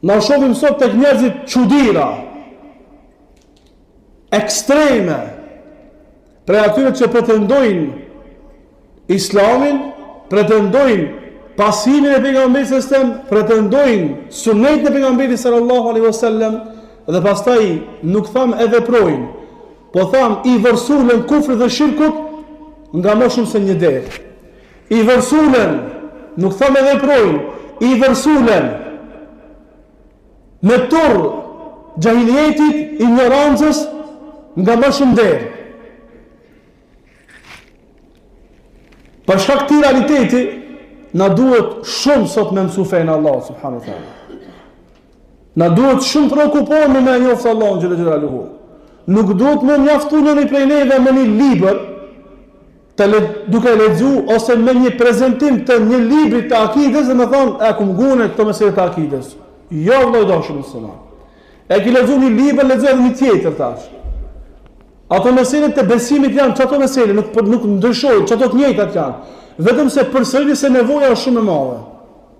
Na shohim sot tek njerëzit çudira ekstreme prej atyre që pretendojnë Islamin, pretendojnë pasimin e pejgamberit sallallahu alajhi wasallam, pretendojnë sunetin e pejgamberit sallallahu alaihi wasallam dhe pastaj nuk tham e veprojnë, po tham i vërsulen kufrit dhe shirkut nga më shumë se një derë. I vërsulen, nuk tham e veprojnë, i vërsulen me turr xhahilijetit, injorancës nga më shumë derë. Për shkak këtij realiteti, na duhet shumë sot me mësu fenë e Allahut, subhanahu teala. Na duhet shumë të preokupohemi me njoftë Allahun xhele xhelaluhu. Nuk duhet me u mjaftu njëri prej neve me një libër, të le, duke lexu ose me një prezentim të një libri të akides dhe me thonë, e kum ngu unë këto mesele të akides. Jo, vëlla i dashur musliman. E ki lexu një libër, lexo edhe një tjetër tash. Ato mesele të besimit janë qato mesele, nuk, nuk ndryshojnë, qato të njëjtat janë. Vetëm se përsëritje se nevoja është shumë e madhe.